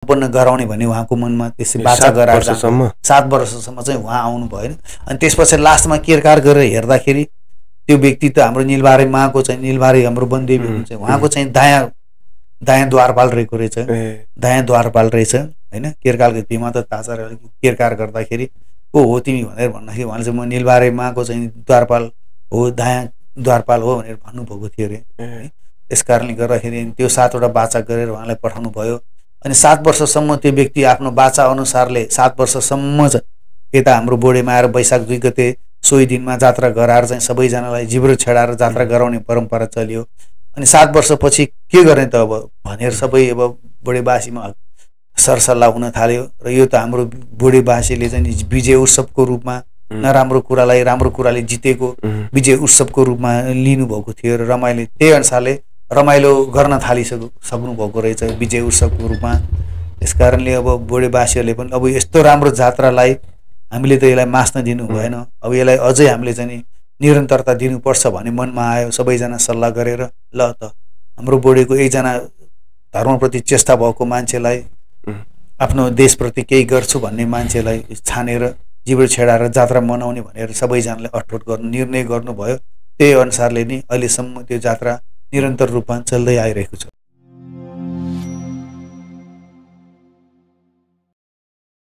सम्पन्न गराउने भन्ने उहाँको मनमा त्यसै बाचा गराएर 7 वर्षसम्म चाहिँ उहाँ आउनु भएन। अनि त्यसपछि लास्टमा केरकार गरेर हेर्दाखेरि त्यो व्यक्ति त हाम्रो निलबारे माको चाहिँ निलबारे हाम्रो वनदेवी हुनुहुन्छ उहाँको चाहिँ दायाँ द्वारपाल रहेको रहेछ, दायाँ द्वारपाल रहेछ होइन। केरकारको भीमा त ताजा केरकार गर्दाखेरि को हो तिमी भनेर भन्दाखेरि उहाँले चाहिँ म निलबारे माको चाहिँ द्वारपाल हो, दायाँ द्वारपाल हो भनेर भन्नुभएको थियो अरे है। त्यस कारणले गर्दाखेरि त्यो 7वटा बाचा गरेर उहाँलाई पठाउनु भयो। अनि 7 वर्षसम्म त्यो व्यक्ति आफ्नो बाचा अनुसारले 7 वर्षसम्म यता हाम्रो बोडेमा आएर वैशाख 2 गते सोही दिनमा जात्रा गराएर चाहिँ सबैजनालाई जिब्रो छेडाएर जात्रा गराउने परम्परा चल्यो। अनि 7 वर्षपछि के गर्ने त अब भनेर सबै अब बोडेवासीमा सरसल्लाह हुन थाल्यो। र यो त हाम्रो बोडेवासीले चाहिँ विजय उत्सवको रूपमा नराम्रो कुरालाई राम्रो कुराले जितेको विजय उत्सवको रूपमा लिनुभएको थियो र रमाइलो त्यही अनुसारले रमाइलो गर्न सक्नु भएको रहेछ विजय उत्सवको रूपमा। त्यस कारणले अब बोडेवासीहरूले पनि अब यस्तो राम्रो जात्रालाई हामीले त यसलाई मास्न दिनु भएन, अब यसलाई अझै हामीले चाहिँ निरन्तरता दिनुपर्छ भन्ने मनमा आयो। सबैजना सल्लाह गरेर ल त हाम्रो बोडेको एकजना धर्मप्रति चेष्टा भएको मान्छेलाई आफ्नो देशप्रति केही गर्छु भन्ने मान्छेलाई छानेर जिब्रो छेडाएर जात्रा मनाउने भनेर सबैजनाले अठोट गर्नु निर्णय गर्नुभयो। त्यही अनुसारले नै अहिलेसम्म त्यो जात्रा निरन्तर रूपमा चल्दै आइरहेको छ।